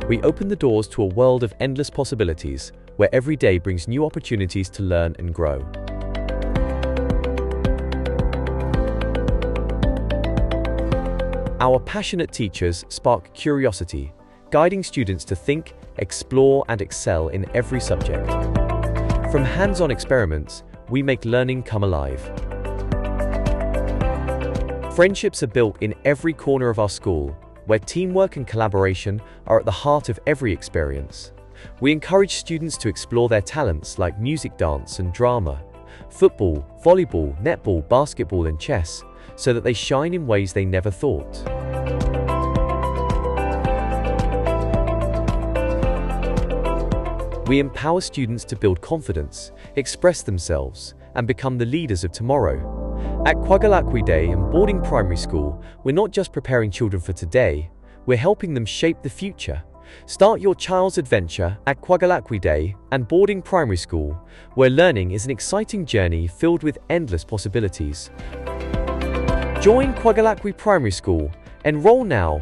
We open the doors to a world of endless possibilities, where every day brings new opportunities to learn and grow. Our passionate teachers spark curiosity, guiding students to think, explore, and excel in every subject. From hands-on experiments, we make learning come alive. Friendships are built in every corner of our school, where teamwork and collaboration are at the heart of every experience. We encourage students to explore their talents like music, dance, and drama, football, volleyball, netball, basketball, and chess, so that they shine in ways they never thought. We empower students to build confidence, express themselves, and become the leaders of tomorrow. At Kwagalakwê Day and Boarding Primary School, we're not just preparing children for today, we're helping them shape the future. Start your child's adventure at Kwagalakwê Day and Boarding Primary School, where learning is an exciting journey filled with endless possibilities. Join Kwagalakwê Primary School. Enroll now.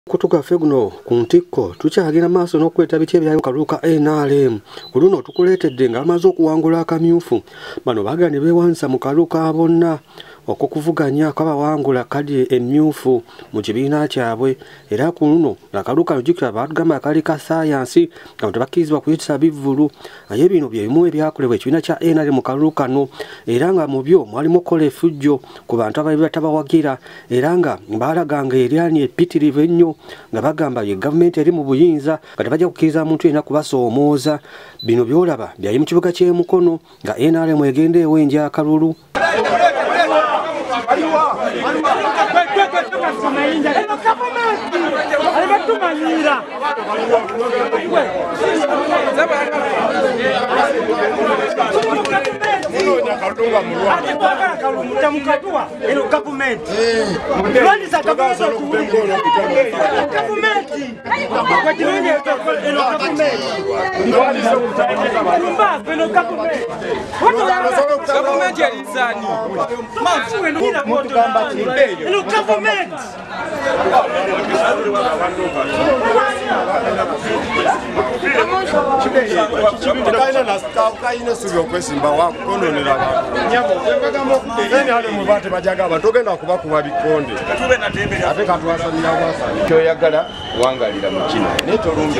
Kutuka guno ku ntikko tukyagenda maaso n'okuleeta biki ebyayo kaluka NRM. Ku luno tukuleetedde ng'amaze okuwangula akamyufu. Bano baagala ne beewandiisa mu kaluka bonna okukuvuganya kw'abawangula kadi emyufu mu kibiina kyabwe. Era ku luno akaluka jjukira baatugamba akali ka ssaayansi nga tebakkirizibwa kuyitisa bivvulu. Naye bino bye bimu ebyakolebwa ekibiina kya NRM mu kalulu kano, era nga mu byo mwalimu okukola effujjo ku bantu abaali batabawagira, era nga baalaganga eryanyi eppitirivu ennyo nga bagamba ye gavumenti eri mu buyinza nga tebajja kukkiriza muntu yenna kubasoomooza. Bino by'olaba byali mu kibuga ky'e Mukono nga NRM egenda ewenja akalulu. Kyoyagala wangalira mu kino naye tolumbe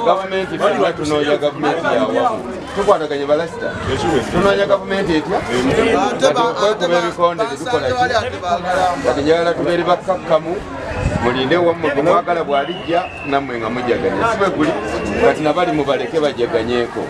gavumenti fenna tunoonya gavumenti yawamu tukwataganye balasita tunoonya gavumenti etya kati okwekuba ebikonde tetukola ki kati njagala tubeere bakkakkamu mulinde wammwe gwe mwagala bw'alijja nammwe nga mujjaganya si bwe guli kati nabali mubaleke bajjaganyeeko.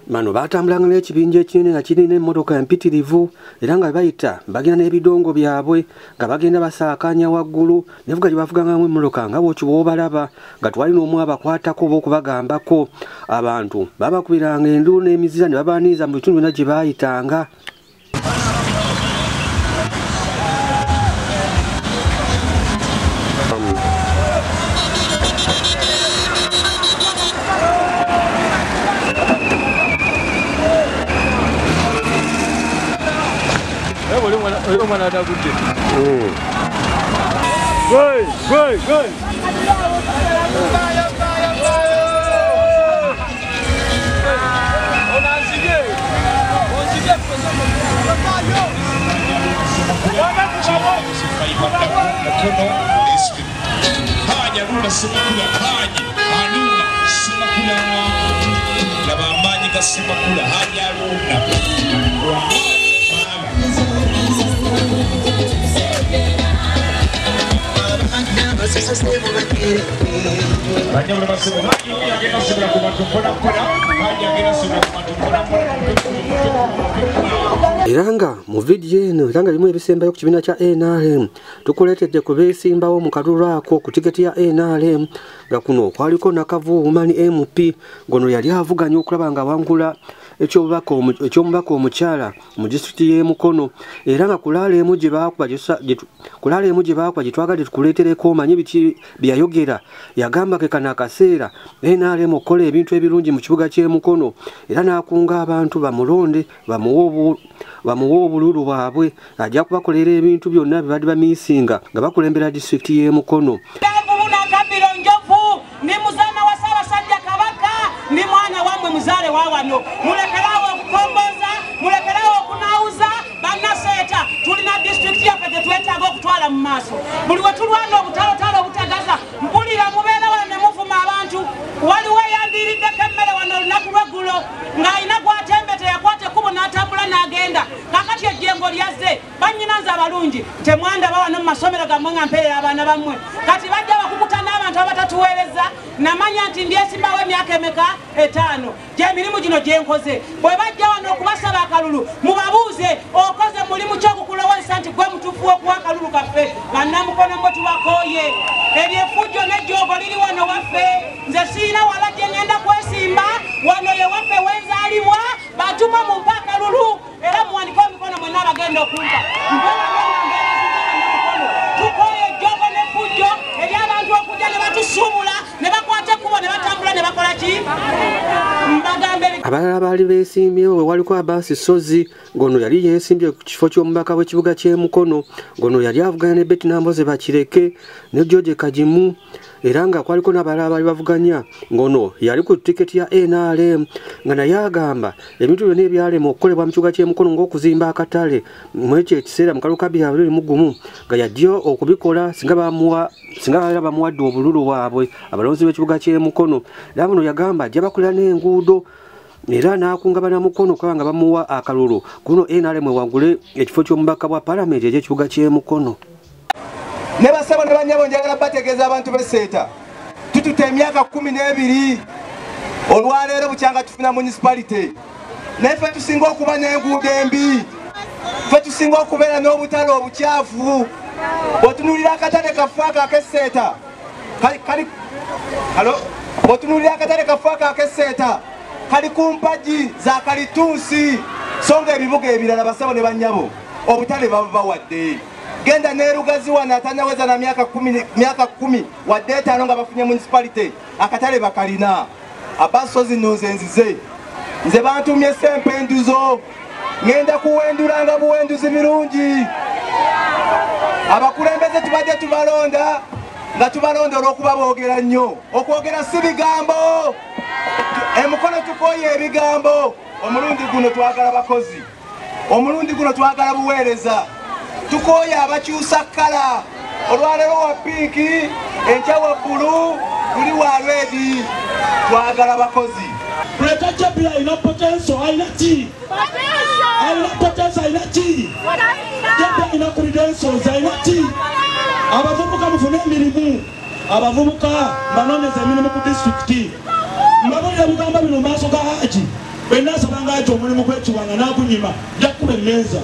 Bano batambulanga n'ekibinja ekinene nga kirina emmotoka empitirivu, era nga bayita bagenda n'ebidongo byabwe nga bagenda basaakaanya waggulu nevuga gye bavugangamu emmotoka nga bw'okyo bw'obalaba nga twali n'omu abakwatako oba okubagambako. Abantu babakubiranga enduulu n'emizira ne babaaniriza mu bitundu byonna gye baayitanga. Era nga mu vidiyo eno era nga bimu ebisembayo ku kibiina kya NRM tukuleetedde ku beesimbawo mu kalulu ako ku tiketi ya NRM nga kuno kwaliko Nakavu Woman MP ngono yali avuganya okulaba nga wangula eky'omubaka omukyala mu disitulikiti y'e Mukono era nga kulaala emu gye baakuba gye twagadde tukuleetereko omanye biki bye yayogera. Yagamba ke kano akaseera NRM okukola ebintu ebirungi mu kibuga ky'e Mukono era n'akunga abantu bamulonde bamuwe obululu bwabwe ajja kubakolera ebintu byonna bye badde bamiisinga nga bakulembera disitulikiti y'e Mukono. Ndi muzaana wa Ssaabasajja Kabaka, ndi mwana wammwe muzaale wa wano. Mulekerawo okukomboza, mulekerawo okunawuza bannaseeta. Tulina disitulikiti yaffe gye twetaaga okutwala mu maaso. Buli we tulwana obutalotalo obutagaza, mpulira mubeera wano ne muvuma abantu. Waliwo eyandiiriddeko emmere wano olunaku lw'eggulo ng'alina gw'atembete yakwata ekkubo n'atambula n'agenda. Kaakati ejjengo lyazze, bannyinaze abalungi temwandaba wano mu masomero gammwe nga mpeerera abaana bammwe. Kati bajja bakukuta n'abantu abatatuweereza. Namanya nti ndyesimbawo emyaka emeka 5 gy'emirimu gino gye nkoze. Bwe bajja wano okubasaba akalulu mubabuuze okoze mulimu ki ogukulowooza nti gwe mutuufu w'okuwa akalulu kaffe. Bannamukono mmwe tubakooye, ebyefujjo n'ejjoogo liri wano waffe. Nze sirina wala gye ngenda kwesimba, wano ye waffe wenzaalibwa. Batuma mumpe akalulu era muwandike emikono mwenna abagenda okumpa. Tukooye ejjoogo n'effujjo ery'abantu okujja ne batusuubula ne bakwata ekkubo ne batambula ne bakola ki? Abalala baali beesimbyewo we waliko Abasi Ssozi ng'ono yali yeesimbye ku kifo ky'omubaka w'ekibuga ky'e Mukono ng'ono yali avuganya ne Betty Namboze Bakireke ne George Kagimu era nga kwaliko n'abalala baali bavuganya ng'ono yali ku tiketi ya NRM nga naye agamba ebintu byonna ebyalema okukolebwa mu kibuga ky'e Mukono ng'okuzimba akatale mu ekyo ekiseera mu kalulu ka 2021 nga yajja okubikola singa babeera bamuwadde obululu bwabwe abalonzi b'ekibuga ky'e Mukono. Era buno yagamba ajja bakolera n'enguudo era n'akunga bannamukono okuba nga bamuwa akalulu kuno NRM ewangule ekifo ky'omubaka bwa paalamenti eky'ekibuga ky'e Mukono. Ne basebo ne bannyabo njagala bategeeza abantu b'e Seeta tututte emyaka 12 olwaleero bukyanga tufuna municipality, naye ffe tusinga okuba n'enguudo embi, ffe tusinga okubeera n'obutale obukyafu. Bw'otunuulira akatale kaffe ako ak'e Seeta bw'otunuulira akatale kaffe ako ak'e Seeta kali ku mpagi za kalitunsi, so nga ebibuga ebirala basebo ne bannyabo obutale babubawadde. Genda n'erugazi wano atanaweza na myaka 10 wadde 5 nga bafunye municipality akatale bakalina. Abasozi nze nzize nze bantumye sempenduzo ngenda kuwendulanga buwenduzi birungi. Abakulembeze tubadde tubalonda nga tubalonda olw'okuba boogera nnyo. Okwogera si bigambo, emukono tukooye ebigambo. Omulundi guno twagala bakozi, omulundi guno twagala buweereza. Tukooye abakyusa kkala, olwaleero wa pinki, enkya wa bbulu, luli wa redi. Twagala bakozi. Kuleta Jabira alina potential, alina ki? Alina potential, alina ki? Jabira alina credentials, alina ki? Abavubuka mufune emirimu, abavubuka banoonyeze emirimu ku disitulikiti. Mbabulira ebigamba bino mu maaso ga Haji, bwe nnaasabanga Haji omulimu gw'ekiwanga n'agunyima, nja kukuba emmeeza.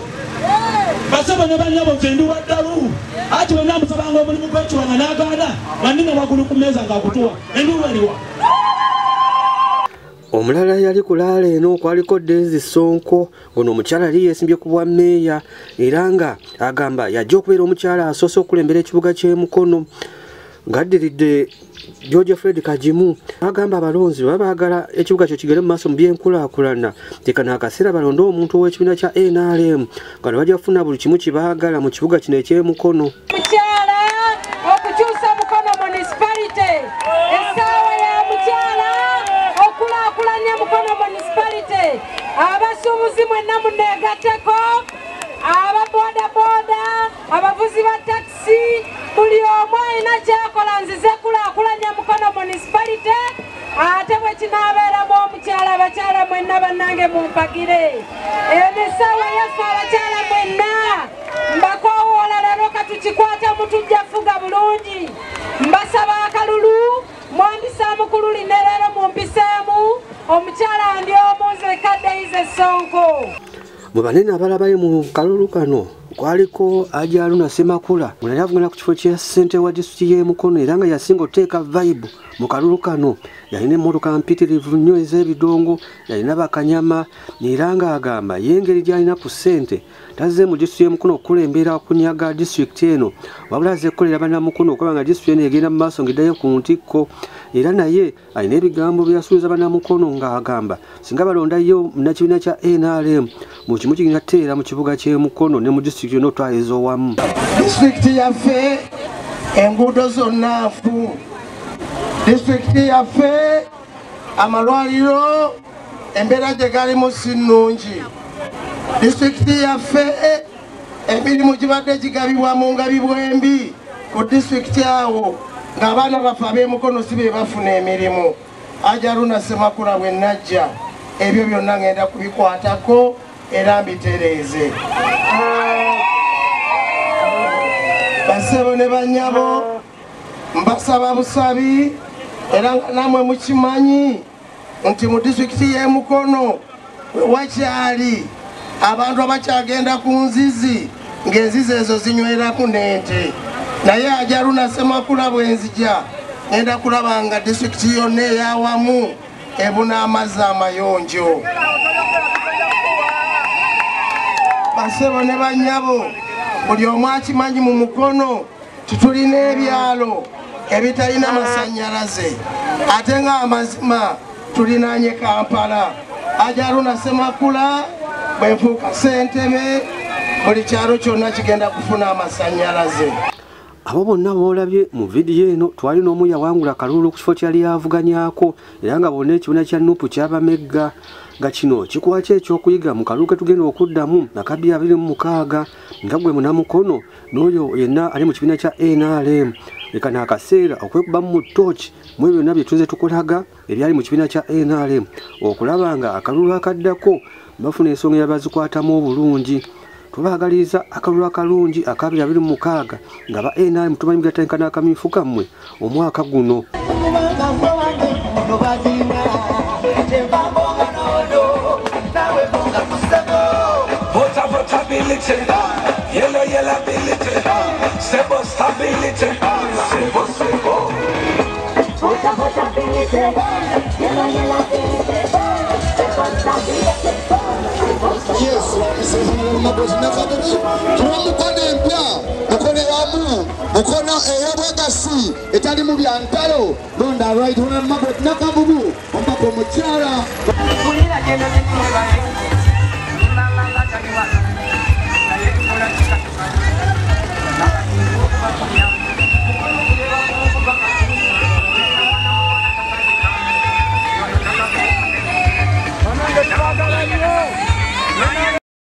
Basebo ne bannyabo nze ndi wa ddalu. Haji bwe nnamusabanga omulimu gw'ekiwanga n'agaana, nga nnina waggulu ku mmeeza ng'agutuwa, enduulu eriwa. Omulala yali kulaala eno kwaliko Daisy Sonko ngono omukyala yali yeesimbye ku bwa mmeeya era nga agamba yajja okubeera omukyala asoose okulembera ekibuga ky'e Mukono ng'addiridde George Fred Kagimu. Agamba abalonzi baba baagala ekibuga kyo kigere mu maaso mu by'enkulaakulana tekano akaseera balonde omuntu ow'ekibiina kya NRM nga ne bajja kufuna buli kimu kye baagala mu kibuga kino eky'e Mukono. Mukyala okukyusa Mukono municipality, essaawa ya mukyala okulaakulanya Mukono municipality. Abasuubuzi mwenna munneegatteko, aba bodaboda, abavuzi ba takisi, buli omu alina kyakola nzize kulaakulanya Mukono municipality. Ate bwe kinaabeeramu omukyala, abakyala mwenna bannange mumpagire. Eno essaawa yaffe abakyala mwenna mbakoowoola leero katukikwatemu tujja fuga bulungi. Mbasaba akalulu mwambisaamu ku luli ne leero mumpiseemu omukyala ndi omu nze Daisy Sonko. Mu banene abalala bali mu kalulu kano Kwaliko Haji Haruna Ssemakula yali avuganya ku kifo kya ssentebe wa disitulikiti y'e Mukono era nga yasinga okuteeka vibe mu kalulu kano. Yalina emmotoka mpitirivu nnyo ez'ebidongo, yalina bakanyama era ng'agamba ye engeri gy'alina ku ssente tazze mu disitulikiti y'e Mukono okukulembera okunyaga disitulikiti eno, wabula azze kukolera bannamukono okulaba nga disitulikiti eno egenda mu maaso ng'eddayo ku ntikko. Era naye alina ebigambo bye yasuubiza bannamukono ng'agamba singa balondayo munnakibiina kya NRM mu kimu kigenda kuteera mu kibuga ky'e Mukono ne mu disitulikiti yonna otwaliza owamu. Disitulikiti yaffe enguudo zonna nfu, disitulikiti yaffe amalwaliro embeera gye galimu si nnungi, disitulikiti yaffe emirimu gibadde gigabibwa mu ngabibwa embi ku disitulikiti awo ng'abaana baffe ab'emukono si be bafuna emirimu. Haji Haruna Ssemakula bwe najja ebyo byonna ngenda kubikwatako era mbitereeze. Bassebo ne bannyabo mbasaba busabi era nga nammwe mukimanyi nti mu disitulikiti y'e Mukono wakyali abantu abakyagenda ku nzizi ng'enzizi ezo zinyweraku n'ente. Naye Haji Haruna Ssemakula bwe nzija ngenda kulaba nga disitulikiti yonna ey'awamu ebuna amazzi amayonjo. Bassebo ne bannyabo buli omu akimanyi mu Mukono titulina ebyalo ebitalina masannyalaze ate ng'amazima tulinaanye Kampala. Haji Haruna Ssemakula bwe nfuuka ssentebe buli kyalo kyonna kigenda kufuna amasannyalaze. Abo bonna boolabye mu vidiyo eno twali n'omu yawangula kalulu ku kifo kyali avuganyaako era nga bonna ekibiina kya NUP kyabamegga nga kino kikuwa ki ekyokuyiga mu kalulu ke tugenda okuddamu aka 2026 nga gwe munnamukono n'oyo yenna ali mu kibiina kya NRM. Leka n'akaseera okwekubamu mu ttooki mu ebyo byonna bye tuze tukolaga ebyali mu kibiina kya NRM okulaba nga akalulu akaddako bafuna ensonga eyabazikwatamu obulungi. Tubaagaliza akalulu akalungi aka 2026 nga ba NRM tumanyi mugatenkana n'akamyufu kammwe omwaka guno. Yes, Mukono empya, Mukono wamu, Mukono ey'obwegasi etalimu bya ntalo, londa right Honorable Margaret Nakavubu, omubaka omukyala.